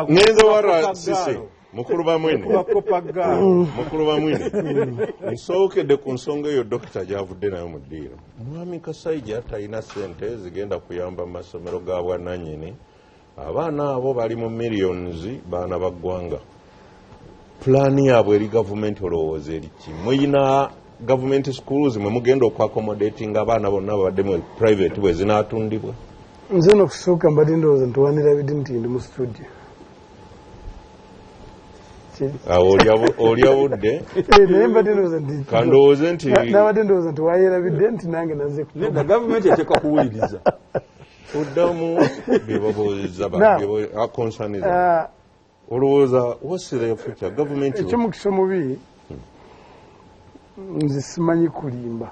Ngenze wara sisi mukulu Bamwine, mukulu Bamwine, nsookedde ku nsonga eyo dokita gyavudde nayo mu ddiiro. Mwami Kasaija talina sente zigenda kuyamba mu masomero ga bwannannyini. Abaana abo bali mu millions, baana ba ggwanga. Pulaani yaabwe eri gavumenti olowooza eriki? Muyina gavumenti schools mwe mugenda okuaccommodatinga abaana bonna babadde mu private bwe zinaatundibwa? Nze nokusooka mbadde ndowooza nti wanirabidde nti ndi mu studio. Awo olya budde. Naye mbadde ndowooza nti kandowooze nti nabadde ndowooza nti wayerabidde nti nange naze. Nedda, gavumenti eteeka kuwuliriza. Oddamu byebabuuziza concern. Olowooza what's the future gavumenti? Ekyomukisa omubi, nze simanyi kulimba.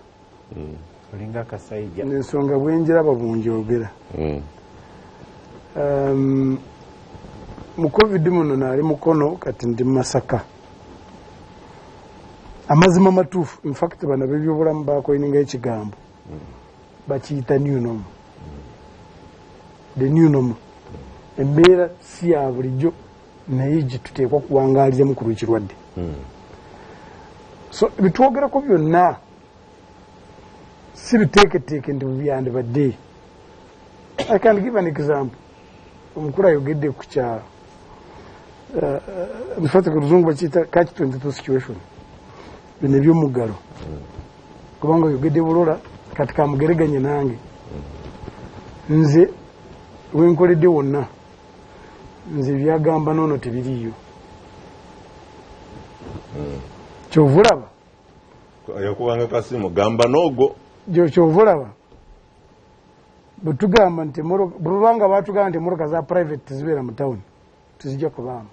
Olinga Kasaija. Ensonga bwenjiraba bunjogera. Mu COVID muno naali Mukono, kati ndi Masaka. Amazima matuufu, infact bano bebyobulamu bakoiningayo ekigambo bakiyita new normal, the new normal. Embeera si ya bulijjo, naye gyetuteekwa kuwangaaliramu ku lwekirwadde. So bitwogerako byonna si biteeketeeke nti byandibadde. I can give an example. Omukulu ayogedde ku kya nfate ku luzungu bakiyita catch 22 situation, bino ebyomuggalo, kubanga oyogedde bulola. Kati kamugereganye nange, nze wenkoledde wonna, nze byagamba noono tebiriiyo. Kyova olaba yakubanga kasimu gamba noogo. Kyova olaba bwetugamba nti bwebanga batugamba nti emotoka za private tezibeera mu tawuni, tezijja kubaamu.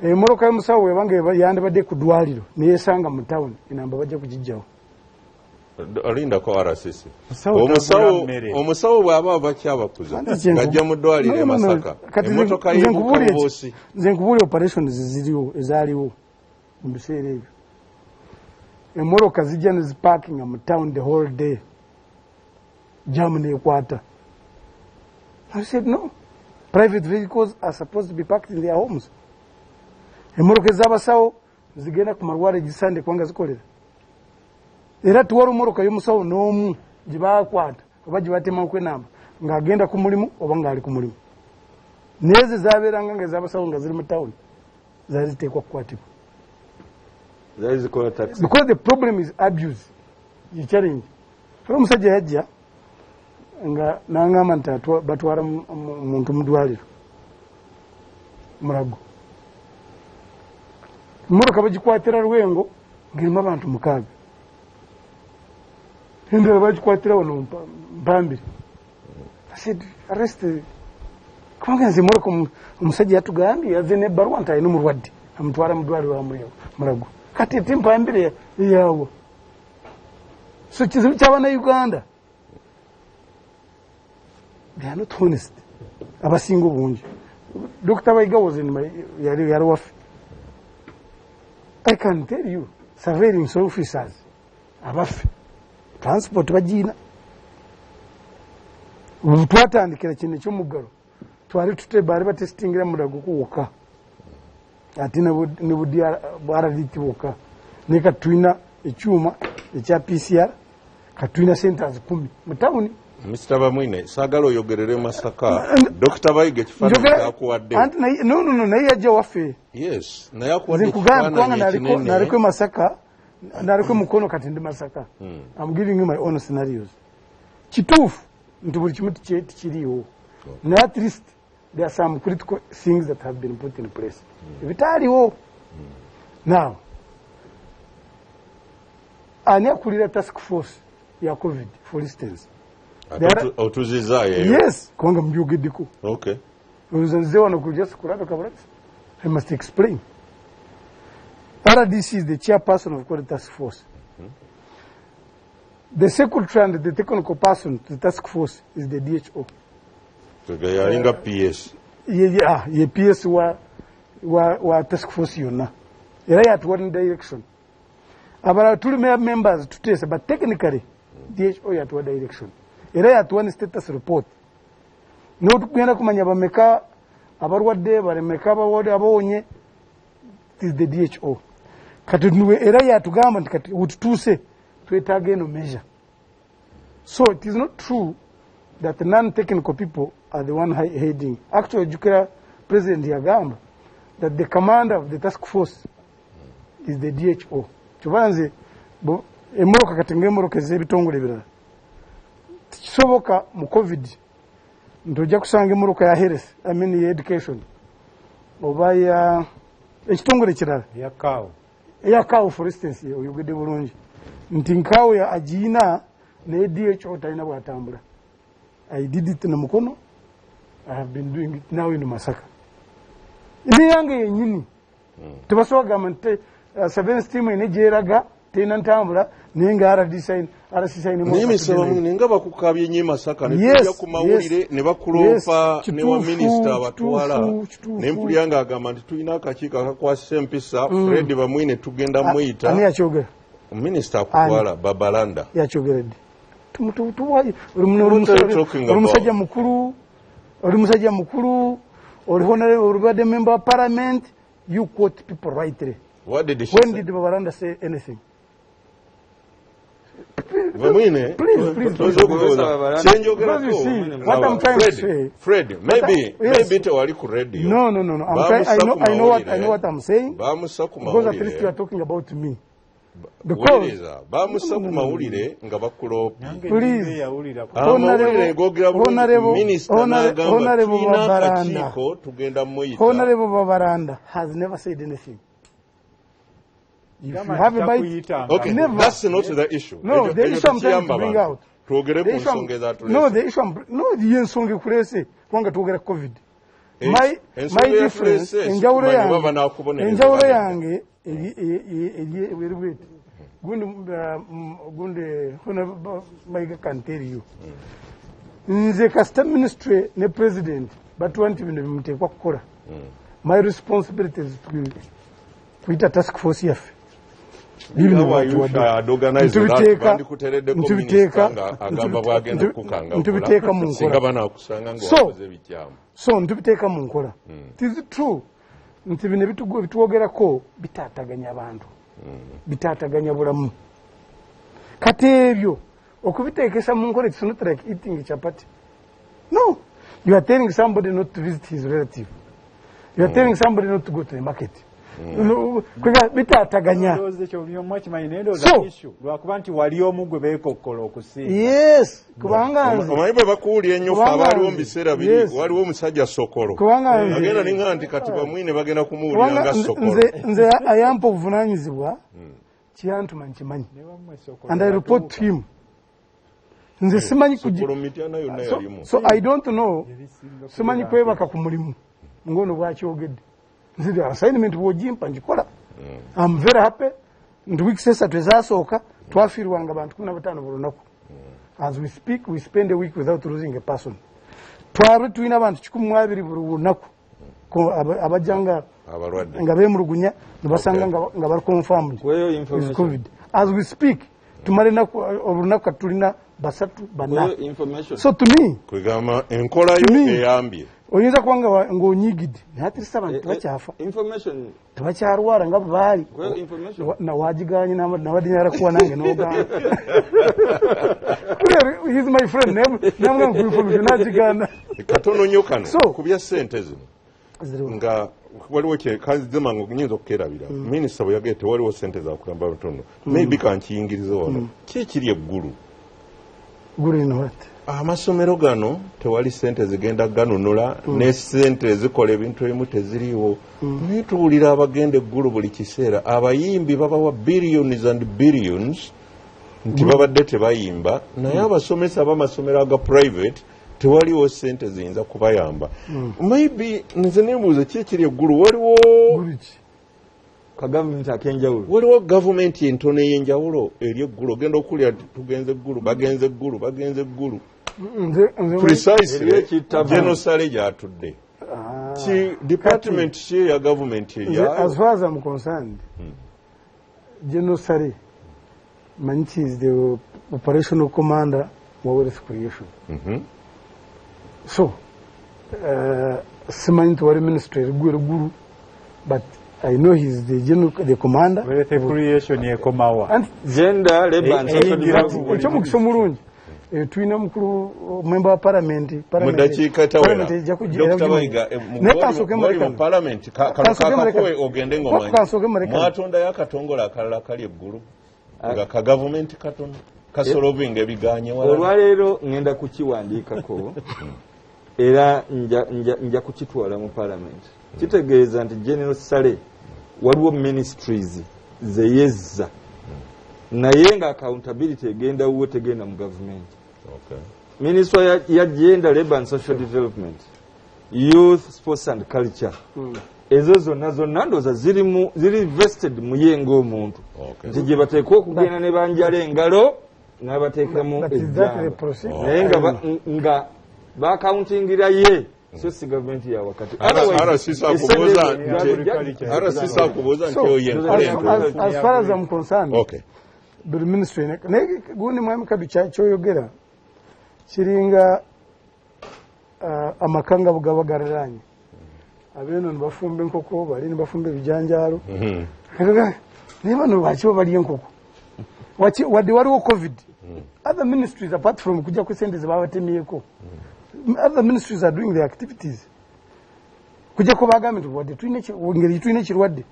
Emmotoka y'omusawo webanga yandibadde ku ddwaliro neyesanga mu tawuni, enamba bajja kugijjawo. Olindako, RCC. Musawo omusawo tagula mmere. Omusawo bw'aba abakyabakuza Anti kye ng'ajja mu ddwaliro e No, no, no. Masaka, Kati emmotoka nze yeebuuka nkubuulire buboosi. Nze nkubuulire operations ziriwo, ezaaliwo mu biseera ebyo. Emmotoka zijja ne ziparkinga mu town the whole day, jam nekwata. I said no, private vehicles are supposed to be parked in their homes. Emmotoka ez'abasawo zigenda ku malwaliro gisande kubanga zikolera. Era tiwali emmotoka y'omusawo n'omu gye bakwata oba gye batemako enamba ng'agenda ku mulimu oba ng'ali ku mulimu. Naye ze zabeeranga nga ez'abasawo nga ziri mu tawuni zaali ziteekwa kukwatibwa. Zaali zikola taxi. Because the problem is abuse, ye challenge. Era omusajja yajja nga nangamba nti batwala muntu mu ddwaliro Mulago, emmotoka bagikwatira Lwengo ng'erimu abantu mukaaga, endala bagikwatira wano Mpambire. I said, arrest, kubanga nze emmotoka omusajja yatugambye yazze n'ebbaluwa nti alina omulwadde amutwala mu ddwaliro Mulago, kati ate Mpambire yawa. So kizibu ky'abannayuganda, they are not honest abasinga obungi. Dr Baiga was in my, yali waffe. I can tell you, surveillance officers abaffe transport bagiina. Twatandikira kino ekyomuggalo, twali tute baali batestingira Mulago kuwokka ate ne bu RDT bwokka, naye kati tulina ekyuma ekya PCR, kati tulina centers 10 mu tawuni. Mr Bamwine, saagala oyogerere Masaka. Dr Bayiga ekifaananyi kyakuwadde. Anti no, no, no, naye yajja waffe. Yes, naye akuwadde Nze nkugambye kubanga ekifaananyi ekinene. naliko e Masaka, naliko e Mukono, kati ndi Masaka. I'm giving you my own scenarios. Kituufu nti buli kimu tikiriiwo, naye at least there are some critical things that have been put in place ebitaaliwo. Now, ani akulira task force ya COVID, for instance? Ate otuzizaayo eyo. Yes, kubanga mubyogeddeko. Okay. Nze nze wano ku just kulabika bulabisi, I must explain. RDC is the chairperson of the task force. The secretary and the technical person to the task force is the DHO. Tega yalinga PS. Ye PS wa task force yonna, era yatuwa ne direction. Abalala tuli members, tuteesa, but technically DHO yatuwa direction, era yatuwa ne status report. Notugenda kumanya bameka Abalwadde balemeka, abawonye, it is the DHO. Kati era yatugamba nti kati wetutuuse twetaaga eno measure. So it is not true that non-technical people are the one heading. Actually, jukira President yagamba that the commander of the task force is the DHO. Kyova nze emmotoka, kati ng'emmotoka ez'ebitongole ebirala, tekisoboka mu COVID nti ojja kusanga emmotoka ya health, I mean ya education oba ya ekitongole kirala. Eyakaawo. Eyakaawo, for instance, oyogedde bulungi nti nkaawo ya agiina, naye DHO talina bwatambula. I did it na Mukono. I have been doing it now in Masaka. Neyange yenyini tebasobola kugamba nti surveillance team ene gyeraga terina ntambula, naye nga RDC RCC. Naye misaba mwine nga bakukabye nnyo e Masaka ne tujja ku mawulire ne bakuloopa ne wa minisita abatwala ne mpulira ng'agamba nti tulina akakiiko akakwasisa empisa, Fred Bamwine tugenda muyita. Ani yakyogera? Minisita akutwala, Babalanda. Yakyogeredde? What are you talking Oli about? musajja mukulu, oli musajja mukulu, oli honorable, olibadde member of parliament. You quote people rightly. What did she When say? did Babalanda say anything? Bamwine, Please, please, toyinza okubuuza. Please. Kyenjogerako, Because you see, what I'm trying to say- Fred, maybe, Yes. maybe tewali ku radio. No. I'm trying, I know what I'm saying. Bamusa ku Because at least you are mawulire. talking about me. Because Wuliriza, bamusa ku mawulire nga bakuloopi. Please. Yawulira. Amawulire googera bulungi, minisita n'agamba Honorable tulina Babalanda. akakiiko tugenda muyita. Honorable Babalanda has never said anything. If you have a bite, Okay, Never. that's not the issue. No, Ekyo- the ekyo issue I'm trying tekiyamba to bring bantu. out. Twogere The ku issue I'm- nsonga ezatuleese. No, the issue I'm, no, ye ensonga ekulese kubanga twogera COVID. Ensonga My difference, eyatuleese, enjawulo sikumanya yange, oba banaakubonereza enjawulo oba nedda. yange eri bweti. Gundi, gundi Honorable Mayiga can tell you. Nze kasita ministry ne president batuwa nti bino bimuteekwa kukola. My responsibility is to kuyita task force yaffe. Bibino How I wish bwatuwadde. I had organized that. Bandikuteereddeko minisita nga agamba bw'agenda kukangavvula. Ntubiteeka mu Singa nkola. banaakusanga nga wakoze ebikyamu. So ntubiteeka mu nkola. It is true nti bino bitwogerako bitaataganya abantu, bitaataganya bulamu. Kati ebyo okubiteekesa mu nkola, it's not like eating chapati. No, you are telling somebody not to visit his relative, you are telling somebody not to go to the market. No, kwega bitaataganya. Ndowooza ekyo buli omu akimanyi, naye ndowooza issue lwakuba nti wali omu gwe beekokkola okusinga. Yes, kubanga nze Omanyi bwe bakuwulira ennyo ffe Kubanga abaaliwo mu biseera biri, waliwo omusajja Sokolo. Kubanga nze Agenda ninga nti kati Bamwine bagenda kumuwulira kubanga nga Sokolo. nze ayampa obuvunanyizibwa kyantuma nkimanyi Ne wammwe Sokolo and I report to him. Nze simanyi Sokolo Mityana yonna yalimu. So I don't know, Ebisinga simanyi kubeera kwebaka ku mulimu ngono bwakyogedde. Nze assignment bwogimpa ngikola. I'm very happy nti weeks 3 ezasooka twafiirwanga abantu 15 buli lunaku. As we speak, we spend a week without losing a person. Twali tulina abantu 120 buli lunaku abajja nga Abalwadde. nga bemulugunya nebasanga nga bali confirmed Kweyo with information. COVID. As we speak, tumala ennaku, olunaku kati tulina basatu, bana. Kweyo information. So to me, Kwegamba enkolayo eyambye. Oyinza kuba nga ng'onyigidde, naye atirisa abantu tebakyafa, Information. tebakyalwala nga bwe baali. Kweyo information. Nawagiganye nabadde nyala kuwa nange nogamba. Clearly, he is my friend. Namugamba ku information nagiganda. Katono nnyo kano ku bya ssente zino Ziriwo. Nga waliwo kye kanzima nga nyinza okukerabira. Minisita bwe yagambye tewaliwo ssente za kuyamba batono, maybe kankiyingirize wano. Ki ekiri eggulu? Green what? Amasomero gano tewali ssente zigenda ganunula, ne ssente ezikola ebintu ebimu teziriiwo, naye tuwulira abagenda eggulu buli kiseera. Abayimbi babawa billions and billions nti babadde tebayimba, naye abasomesa b'amasomero aga private tewaliwo ssente ziyinza kubayamba. Maybe nze nembuuza ki ekiri eggulu, waliwo Guliki? Ka gavumenti ak'enjawulo. Waliwo gavumenti entono ey'enjawulo eri eggulu. Ogenda okuwulira nti tugenze eggulu, bagenze eggulu, bagenze eggulu. Nze Precisely. Eriyo ekittavu. General Saleh gyatudde ki department ki eya gavumenti Nze, eryayo? as far as I'm concerned, General Saleh Manchi is the operational commander wa wealth creation. So, Simanyi nti wali ministry erigulu erigulu, but I know he is the general, the commander. Wealth creation ekomawa? And Gender, labor and social development. Ekyomukisa omulungi, tulina omukulu member wa parliament. Mu dakiika tawera, Dr. Bayiga, Naye kansooke mwali mu mulekano. parliament, kano Kansooke kakakuwe mulekano. ogende ng'omanyi. Kansooke mulekano. Mwatondayo akatongole akalala kali eggulu nga ka gavumenti katono kasolovinga ebiganye walala. Olwaleero ŋŋenda kukiwandiikako era nja kukitwala mu parliament. Kitegeeza nti General Saleh waliwo ministries zeyezza, naye nga accountability egenda wuwe, tegenda mu gavumenti. Ministry ya Gender, Labor and Social Development, Youth, Sports and Culture, ezo zonna zonna ndowooza ziri vested mu ye ng'omuntu, nti gye bateekwa okugenda ne banjala engalo n'abateekamu But is that the ejjamba, procedure? naye nga bacountingira ye, so si gavumenti ya wakati. Otherwise, RCC akubuuza esente RCC akubuuza nti So, oyo enkola entuufu. As far as I'm concerned, buli ministry naye gundi mwami Kadu, kyoyogera kiringa amaka nga bwe gaba galiraanye, abeeno ne bafumba enkoko, bali ne bafumba ebijanjaalo. Naye bano lwaki balya enkoko? Wadde waliwo COVID, other ministries, apart from kujja ku sente ze babatemyeko, other ministries are doing their activities, kujjako bagambye nti wadde tulina engeri tulina ekirwadde,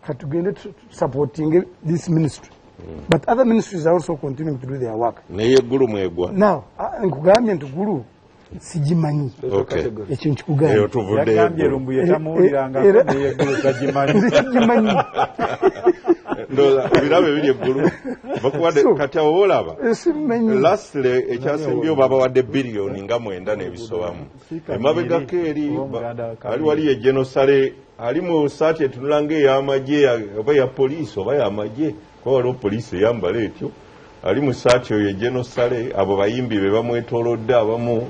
katugende supporting this ministry, but other ministries are also continuing to do their work. Naye eggulu mwegwa? Now, nkugambye nti Gulu sigimanyi. Ekyo Eyo nkikugambye. tuvuddeyo. Yagambye Eggulu. Lumbuye tamuwulirangako, naye eggulu tagimanyi. Nze sigimanyi. Ndowooza ebirabo ebiri eggulu bakuwadde. Kati awo olaba Sibimanyi. Lastly, ekyasembyeyo, babawadde biliyoni nga 9 n'ebisobamu. Emabegako eri Oba omuganda wa ali wali ye General Saleh ali mu saati etunula ngaey'amagye oba ya poliisi oba y'amagye, kuba waliwo poliisi eyambala etyo. Ali mu saati oyo ye General Saleh. Abo bayimbi be bamwetoolodde, abamu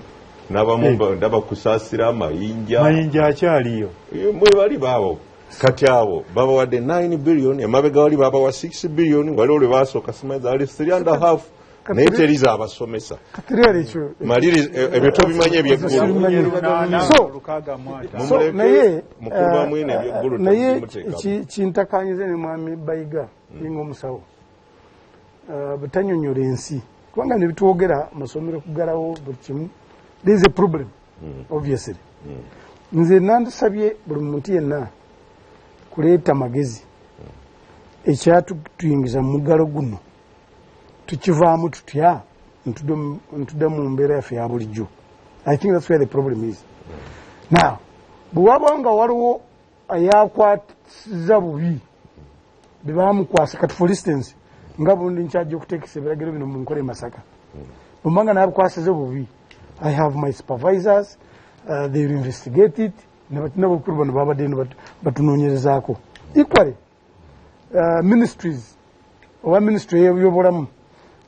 n'abamu ndaba Kusaasira, Amayinja. Mayinja akyaliyo? Mwe bali baabo. Kati abo babawadde 9 billion, emabega wali babawa 6 billion, waliwo lwe basooka simanyi zaali 3 and a half, naye teri zaabasomesa. Kati really ekyo Maliri ebyo tobimanyi ebyeggulu. Sibimanyi. Lunaana, 65. So Mumuleke, naye mukulu wa mwine ebyeggulu naye temuteekamu. kintakanyize ne mwami Bayiga ninga omusawo, butanyonyola ensi, kubanga nebitwogera amasomero kugalawo buli kimu, there is a problem obviously. Nze nandisabye buli muntu yenna kuleeta magezi. Ekyatuyingiza mu muggalo guno tukivaamu tutya ntudde mu mbeera yaffe ya bulijjo? I think that's where the problem is now. Bwe wabawo nga waliwo ayakwatiza bubi bebamukwasa, kati for instance nga bundi nkyajja okuteekesa ebiragiro bino mu nkola e Masaka, bwembanga nabikwasize bubi, I have my supervisors, they will investigate it. Nabakulu bano babadde eno batunoonyerezaako. Equally, ministries oba ministry y'ebyobulamu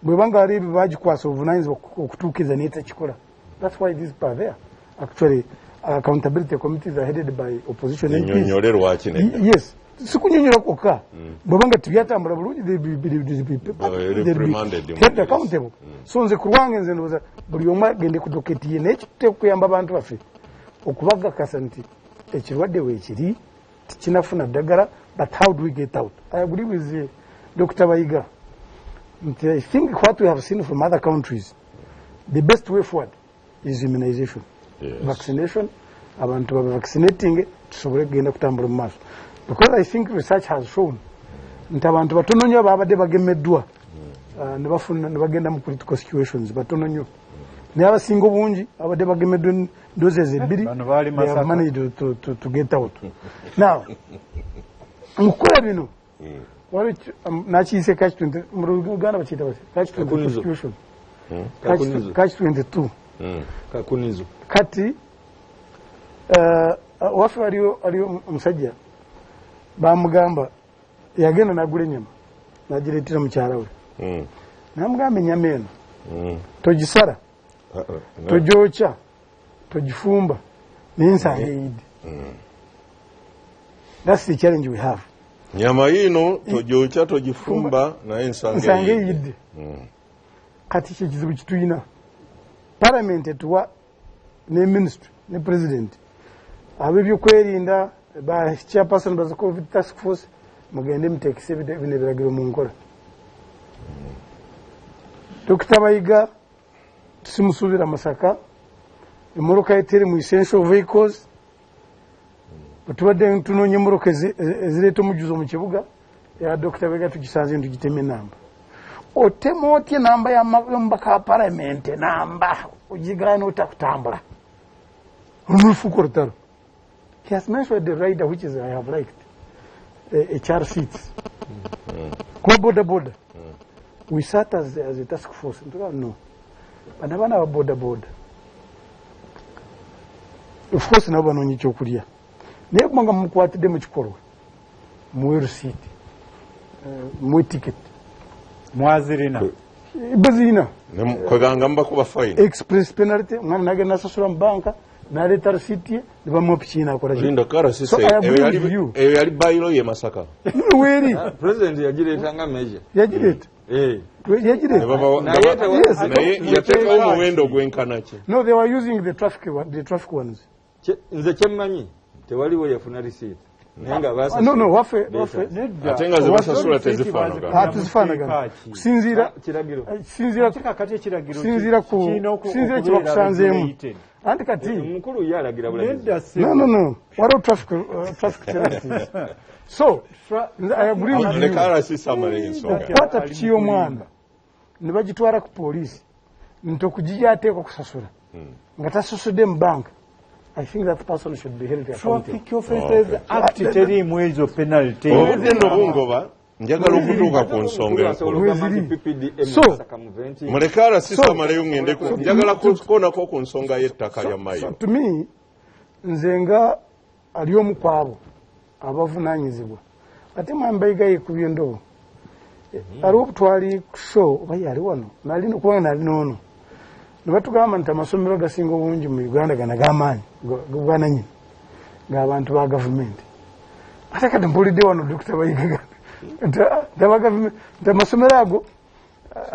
bwebanga wali ebyo bagikwasa obuvunanyizibwa okutuukiriza naye tekikola, that's why these people are there. Actually, accountability committees are headed by opposition MPs. Nyonyole lwaki nedda. Yes, sikunyonyola kwokka, bwebanga tebyatambula bulungi, they be Reprimanded. held accountable. So nze ku lwange nze ndowooza buli omu agende ku docket ye, naye kituteeka kuyamba abantu baffe okubagakasa nti ekirwadde weekiri, tikinafuna ddagala, but how do we get out? I agree with Dr. Bayiga nti I think what we have seen from other countries, the best way forward is immunization, vaccination. Abantu babe vaccinating tusobole kugenda kutambula mu maaso, because I think research has shown nti abantu batono nnyo babadde bagemeddwa ne bafuna ne bagenda mu critical situations, batono nnyo, naye abasinga obungi abadde bagemeddwa doses ebbiri, Bano baali they have Masaka. managed to get out. Now mu kukola bino waliwo nakiyise catch 20 mu Luganda bakiyita batya? Catch 22. Kakunizo. Situation. Kakunizo. Catch 22. Kakunizo. Kati waffe waliyo omusajja bamugamba yagenda nagula enyama nagireetera mukyala we, namugamba enyama eno togisala, No. togyokya, togifumba, naye nsanga eyidde. That's the challenge we have. Nyama yino togyokya, togifumba, naye nsanga nsanga eyidde. Eyidde. Kati kye kizibu kitulina. Parliament etuwa ne ministry ne president Ab'ebyokwerinda, ba chairperson ba COVID task force, mugende muteekese bino ebiragiro mu nkola. Dr. Bayiga tusimusuubira Masaka, emmotoka ye teri mu essential vehicles. Bwe tubadde tunoonya emmotoka ezireeta omujjuzo mu kibuga, ya Dr. Bayiga tugisanze ntugitema enamba. Otema otya enamba y'omubaka wa palamenti, enamba ogigaana otya kutambula? Olufuuka olutalo. He has mentioned the rider, which is I have liked, HR seats. Kuba boda boda. We sat as a task force. Ntuka, no. Bano abaana ba boda boda, of course nabo banoonya ekyokulya, naye kubanga mumukwatidde mu kikolwa, muwe receipt, muwe ticket. Mwazirina? Bazirina. Kweganga mubakuba fine. Express penalty, omwana nagenda nasasula mu banka, naleeta receipt ye, ne bamuwa piki, nakola ki. Linda KRCC. So I agree with you. Eyo yali bylaw ye Masaka. Weeri. President yagireeta nga measure. Yagireeta. Yagireeta. Naye Yes. Naye yateekawo omuwendo gwenkana ki? No, they were using the traffic one, the traffic ones. Nze kyemmanyi tewaliwo yafuna receipt, naye nga basasula. No, waffe Nedda. Ate nga ze basasula tezifaanagana. Ah, tezifaanagana. Kusinziira Kiragiro. Kusinziira Ate kakati ekiragiro kusinziira ku kirina kusinziira okubeera kye bakusanzeemu. regulated. Anti kati Omukulu ye alagira bulagizi. Nedda, no. ssebo. No, waliwo traffic penalties. So nze I agree with you. Leka RCC amale ensonga. Okukwata piki y'omwana ne bagitwala ku poliisi nti okugijja ateekwa kusasula nga tasasudde mu banka, I think that person should be held accountable. Traffic Offences Act teriimu ezo penalty. Obudde nno bungoba, njagala okutuuka ku nsonga enkulu. Ogamba nti Weziri. PPDM Masaka muve nti Muleke RCC amaleyo, ngende njagala kukoonako ku nsonga y'ettaka lya So mayiro. to me, nze nga ali omu ku abo abavunaanyizibwa, ate mwami Bayiga yekubye endobo. Aliwo twali ku show oba yali wano, nali kubanga nali noono, ne batugamba nti amasomero agasinga obungi mu Uganda gana g'amaanyi gwananyini ng'abantu ba gavumenti. Ate kati mpulidde wano Dr. Bayiga nti nti aba gavumenti, nti amasomero ago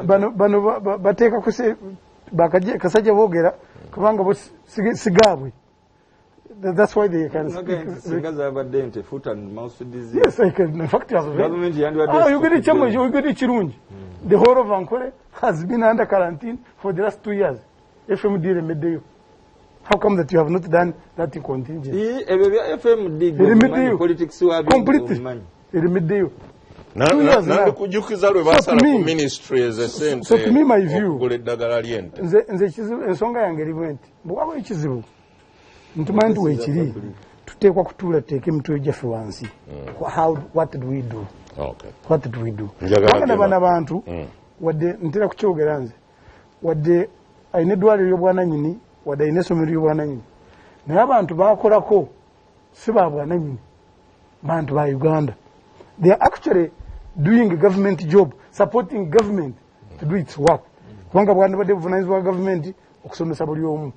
bano bateeka kasajja boogera kubanga bo sigaabwe. That's why they can Naga nti singa zabadde nti foot and mouth disease. Yes, I can. In fact, Government yandibadde Ah, oyogedde kyamwe, oyogedde kirungi. The whole of Ankole has been under quarantine for the last 2 years. FMD eremeddeyo. How come that you have not done that in contingency? Ebyo bya FMD gwe Eremeddeyo. obimanyi, politics wabyo Completely. obimanyi. Eremeddeyo. 2 years now. Nandikujjukiza lwe basala So to ku me- ministries esente so to me, my view- okugula eddagala ly'ente. Nze ekizibu, ensonga yange eri bwe nti, bwe ekizibu ntumanyi nti weekiri, tuteekwa kutuula tuteeke emitwe gyaffe wansi. How, what do we do? Okay. What do we do? Njagala Kubanga gema. bano abantu, wadde ntera kukyogera nze, wadde alina eddwaliro ly'obwananyini, wadde alina essomero ly'obwananyini, naye abantu bakolako si ba bwananyini, bantu ba Uganda. They are actually doing a government job, supporting government to do its work, kubanga bwandibadde buvunanyizibwa bwa gavumenti okusomesa buli omu,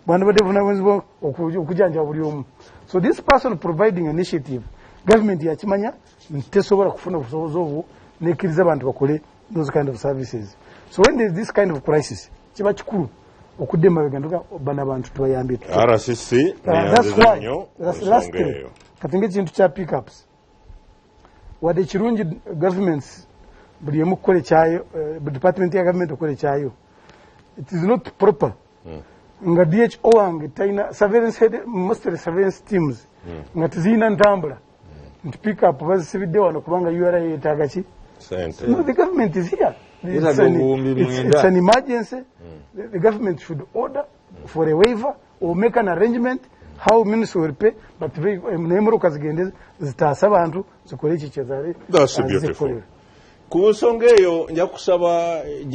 bwandibadde buvunanyizibwa okujanjaba buli omu. So this person providing initiative, government yakimanya nti tesobola kufuna obusobozi obwo, nekkiriza abantu bakole those kind of services. So when there is this kind of crisis, kiba kikulu okudda emabega ntuga bano abantu tubayambye tutya. RCC, That's neyanziza why nnyo ku nsonga lastly, eyo. Kati ngaekintu kya pickups, wadde kirungi governments buli emu kukola ekyayo, buli department ya government okukola ekyayo, it is not proper nga DHO wange talina surveillance head, mostly surveillance teams nga tezirina ntambula, nti pickup bazisibidde wano kubanga URA yeetaaga ki? Sente. No, the government is here. Yeetaaga obuwumbi 9. It's an emergency. The government should order for a waiver or make an arrangement how ministry will pay, but n'emmotoka zigende zitaase abantu, zikole ekyo kyezaali That's beautiful. zikolera. Ku nsonga eyo nja kusaba.